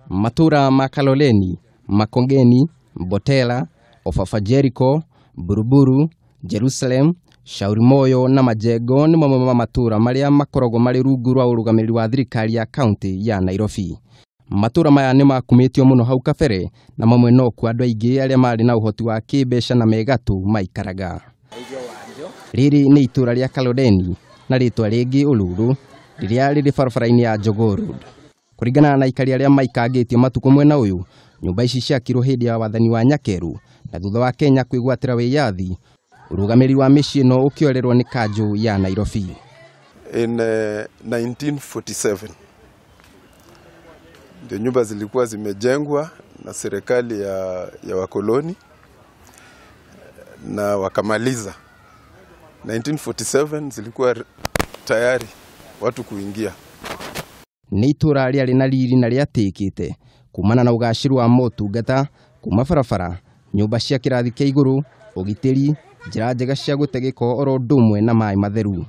Matura ma Kaloleni, Makongeni, Mbotela, Ofafa Jericho, Buruburu, Jerusalem, Shauri Moyo na Majengo nĩ mamwe ma matũra marĩa makoragwo marĩ rungu rwa ũrũgamĩrĩri wa thirikari ya kaunti ya Nairobi. Matũra maya nĩ makumĩtio mũno hau kabere na mamwe no kuo andũ aingĩ arĩa marĩ na ũhoti wa kĩmbeca na megatũ maikaraga. Rĩrĩ nĩ itũra rĩa Kaloleni na rĩtwa rĩngĩ Uluru rĩrĩa rĩrĩ barabara-inĩ ya Jogoo Road. Kũringana na aikari arĩa maikangĩtio matukũ mwena ũyũ, nyũmba ici ciakirwo hĩndĩ ya wathani wa Nyakeru na thutha wa Kenya kwĩgwatĩra wĩyathi, ũrũgamĩrĩri wa mĩciĩ ĩno ũkĩorerwo nĩ kanjũ ya Nairobi. In 1947 ndio nyumba zilikuwa zimejengwa na serikali ya wakoloni na wakamaliza. 1947 zilikuwa tayari watu kuingia. Nĩ itũra rĩarĩ na riri na rĩatĩkĩte kumana na ũgacĩru wa motungata kuma barabara, nyũmba cia kĩrathi kĩa igũrũ, ũgitĩri, njĩra njega cia gũte gĩko oro ũndũ ũmwe na maĩ matheru.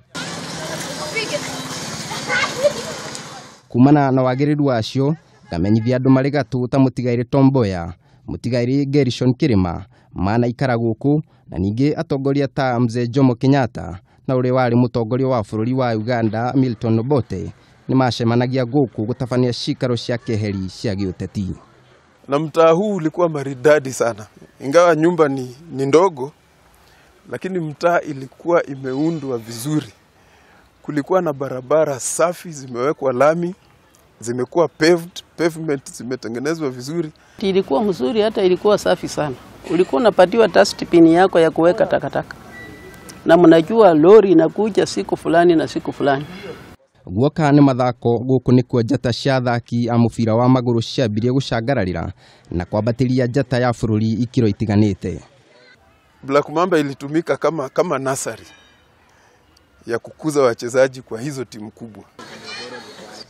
Kumana na wagĩrĩru wacio, ngamenyithia andũ marĩ gatũ ta mũtigairĩ Tom Mboya, mũtigairĩ Gerishon Kĩrĩma manaikara gũkũ na ningĩ atongoria ta Mzee Jomo Kenyatta na ũrĩa warĩ mũtongoria wa bũrũri wa Uganda Milton Obote nĩ macemanagia gũkũ gũtabania cikaro cia keheri cia gĩũteti. Na mtaa huu ulikuwa maridadi sana, ingawa nyumba ni ndogo, lakini mtaa ilikuwa imeundwa vizuri. Kulikuwa na barabara safi, zimewekwa lami, zimekuwa paved, pavement zimetengenezwa vizuri. Ilikuwa mzuri, hata ilikuwa safi sana. Ulikuwa unapatiwa dustbin yako ya kuweka takataka, na mnajua lori inakuja siku fulani na siku fulani. Guoka nĩ mathako gũkũ nĩkuo njata cia athaki a mũbira wa magũrũ ciambirie gũcangararĩra na kwambatĩria njata ya bũrũri ikĩro itiganĩte. Black Mamba ilitumika kama nasari ya kukuza wachezaji kwa hizo timu kubwa.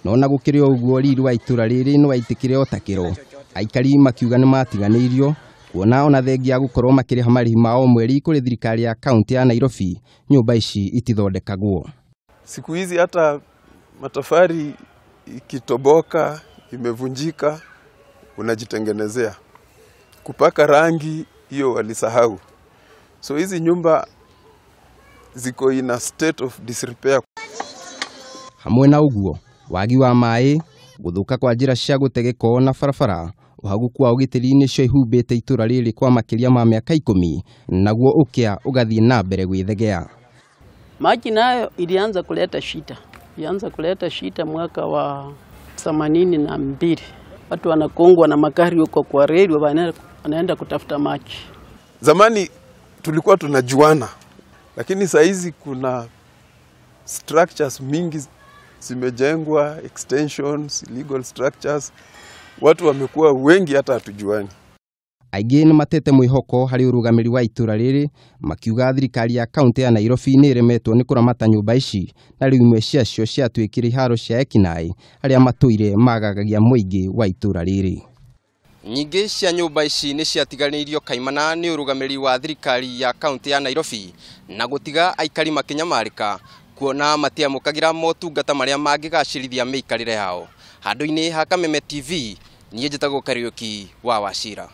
No na gũkĩrĩ o ũguo riri wa itũra rĩrĩ nĩ waitĩkire o ta kĩro. Aikari makiuga nĩ matiganĩirio kuona ona thengia ya gũkorwo makĩrĩha marĩhi ma o mweri kũrĩ thirikari ya kaunti ya Nairobi, nyũmba ici itithondekagwo. Siku hizi hata matofari ikitoboka, imevunjika, unajitengenezea. Kupaka rangi hiyo walisahau. So hizi nyumba ziko in a state of disrepair. Hamwe na ũguo, wagi wa maĩ, gũthũka kwa njĩra cia gũte gĩko na barabara, ũhagũku wa ũgitĩri nĩcio ihumbĩte itũra rĩrĩ kwa makĩria ma mĩaka 10, naguo ũkĩa ũgathiĩ na mbere gwĩthegea. Maji nayo ilianza kuleta shida. Ilianza kuleta shida mwaka wa 82. Watu wanakongwa na magari huko kwa reli wanaenda kutafuta maji. Zamani tulikuwa tunajuana, lakini saa hizi kuna structures mingi zimejengwa, extensions, legal structures. Watu wamekuwa wengi hata hatujuani. Aingĩ nĩ matete mwĩhoko harĩ ũrũgamĩrĩri wa itũra rĩrĩ, makiuga thirikari ya kaunti ya Nairobi nĩ ĩremetwo nĩ kũramata nyũmba ici na rĩu imwe ciacio ciatuĩkire iharo cia ekinaĩ arĩa matũire magagagia mũingĩ wa itũra rĩrĩ. Nyingĩ cia nyũmba ici nĩ ciatiganĩirio kaimana nĩ ũrũgamĩrĩri wa thirikari ya kaunti ya Nairobi na gũtiga aikari makĩnyamarĩka kuona matiamũkagĩra motungata marĩa mangĩgacĩrithia mĩikarĩre yao. Handũ-inĩ ha Kameme TV, niĩ njĩtagwo Kariũki wa Wachira.